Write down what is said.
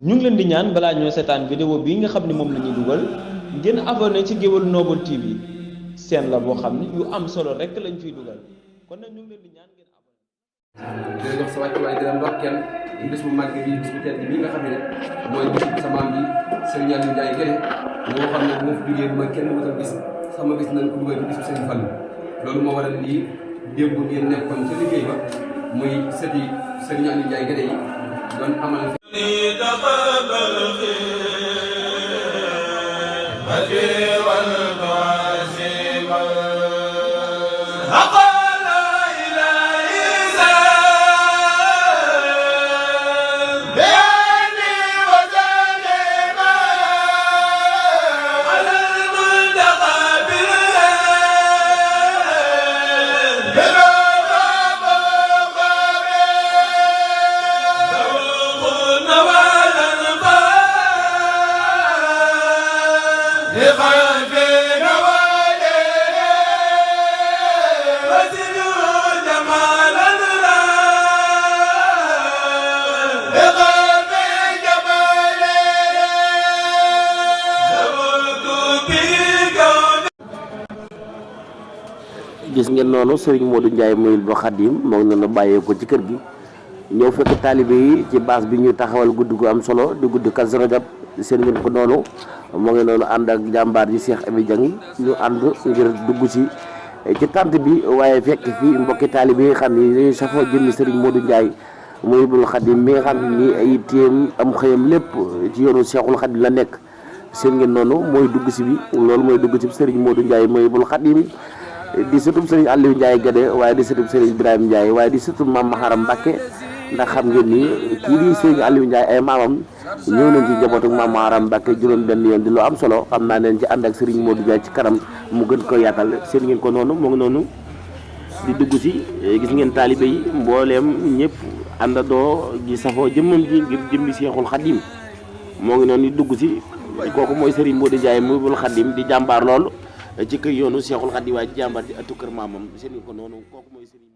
ñu ngi leen di ñaan balaa ñoo seetaan vidéo bii nga xam ne moom la ñuy dugal ngeen abonné ci Gueweul Noble TV seen la boo xam ne yu am solo rek lañ fiy dugal kon nag ñu ngi leen di ñaan ngeen abonné. di jox sa wàccuwaay di leen ndokkeel bis bu màgg bi bis bu tedd bi nga xam ne mooy bis sa maam bi Serigne Aliou Ndiaye Guédé moo xam ne bu ma fi jógee bu ma kenn mësul gis sama gis nañ ko dugal ci bisu Serigne Fallou loolu moo waral lii démb ngeen nekkoon ca liggéey ba muy sëti Serigne Aliou Ndiaye Guédé yi doon amal gis ngeen noonu Serigne Modou Ndiaye Mouhibou Khadim moo ngi leen bàyyee ko ci kër gi ñëw fekk taalibe yi ci base bi ñu taxawal guddi gu am solo di guddi Kazu Rajab seen ngeen ko noonu moo ngi noonu ànd ak jàmbaar ji Cheikh Abi Dieng ñu ànd ngir dugg ci tànt bi waaye fekk fii mbokki taalibe yi xam ni dañuy safoo jëmmi Serigne Modou Ndiaye Mouhibou Khadim mi nga xam ne nii ay téem am xëyam lépp ci yoonu Cheikhul Khadim la nekk seen ngeen noonu mooy dugg si bi loolu mooy dugg si Serigne Modou Ndiaye Mouhibou Khadim di sëtub Serigne Aliou Ndiaye Guédé waaye di sëtub Serigne Ibrahima Ndiaye waaye di sëtub Mame Maharam Mbacké ndax xam ngeen ni kii di Serigne Aliou Ndiaye ay maamam ñëw nañ ci njabootu Mame Maharam Mbacké juróom benn yoon di lu am solo xam naa leen ci ànd ak Serigne Modou Ndiaye ci kanam mu gën ko yaatal seen ngeen ko noonu moo ngi noonu di dugg si gis ngeen taalibe yi mbooleem ñëpp àndandoo gi safoo jëmmam ji ngir jëmmi Seexul Xadim moo ngi noonu di dugg si kooku mooy Serigne Modou Ndiaye Mouhibou Khadim di jàmbaar lool ci kër yoonu Seexul Xadim waaye jàmbaar ci atu kër maamam seen ko noonu kooku mooy Serigne